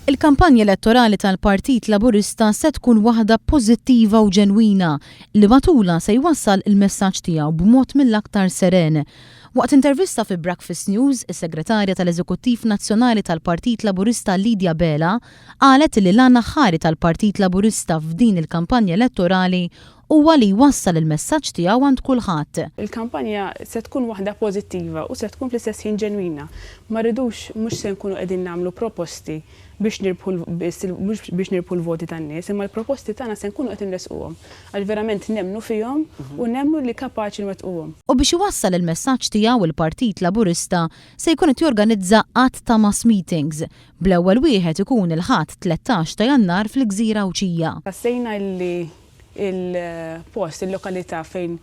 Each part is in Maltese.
Il-kampanja elettorali tal-Partit Laburista se tkun waħda pożittiva u ġenwina li matulha se jwassal il-messaġġ tiegħu b'mod mill-aktar seren. Waqt intervista fi Breakfast News, is-Segretarja tal-Eżekuttiv Nazzjonali tal-Partit Laburista Lydia Abela qalet li l-għan aħħari tal-Partit Laburista f'din il-kampanja elettorali huwa li jwassal il-messaġġ tiegħu għand kulħadd. Il-kampanja se tkun waħda pożittiva u se tkun fl-istess ħin ġenwina. Ma rridux, mhux se nkunu qegħdin nagħmlu proposti biex nirbħu biss mhux biex nirbħu l-voti tan-nies, imma l-proposti tagħna se nkunu qed inressquhom għax verament nemmnu fihom u nemmnu li kapaċi nwettquhom. U biex iwassal il-messaġġ tiegħu il-Partit Laburista se jkun qed jorganizza għadd ta' mass meetings, bl-ewwel wieħed ikun il-Ħadd 13 ta' Jannar fil-gżira Għawdxija. Ħassejna li Il-post, il-lokalità fejn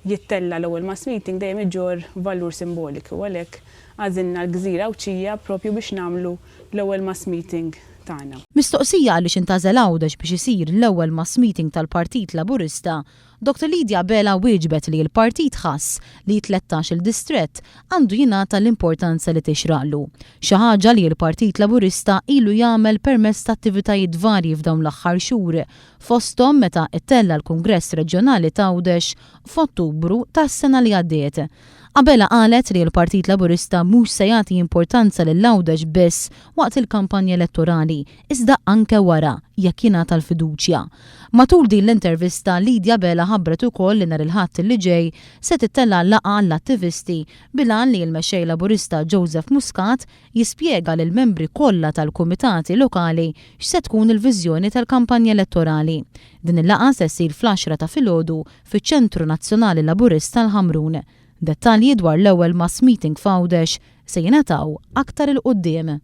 jittella' l-ewwel mass meeting dejjem iġorr valur simboliku u għalhekk għażilna l-gżira Għawdxija proprju biex nagħmlu l-ewwel mass meeting tagħna. Mistoqsija għaliex intgħażel Għawdex biex isir l-ewwel mass meeting tal-Partit Laburista, Dottor Lydia Abela wieġbet li l-partit ħass li t-tlettax-il distrett għandu jingħata l-importanza li tixraqlu. Xi ħaġa li l-Partit Laburista ilu jagħmel permezz ta' attivitajiet varji f'dawn l-aħħar xhur fosthom meta ttella' l-Kungress Reġjonali t'Għawdex f'Ottubru tas-sena li għaddiet. Abela qalet li l-Partit Laburista mhux se jagħti importanza lil Għawdex biss waqt il-kampanja elettorali, iżda anke wara, jekk jingħata l-fiduċja. Matul din l-intervista, Lydia Abela ħabbret ukoll li nhar il-Ħadd li ġej se tittella' laqgħa għall-attivisti bil-għan li l-Mexxej Laburista Joseph Muscat jispjega lill-membri kollha tal-kumitati lokali x'se tkun il-viżjoni tal-kampanja elettorali. Din il-laqgħa se ssir fl-għaxra ta' filgħodu fiċ-Ċentru Nazzjonali Laburista l-Ħamrun. Dettalji dwar l-ewwel mass meeting f'Għawdex se jingħataw aktar 'il quddiem.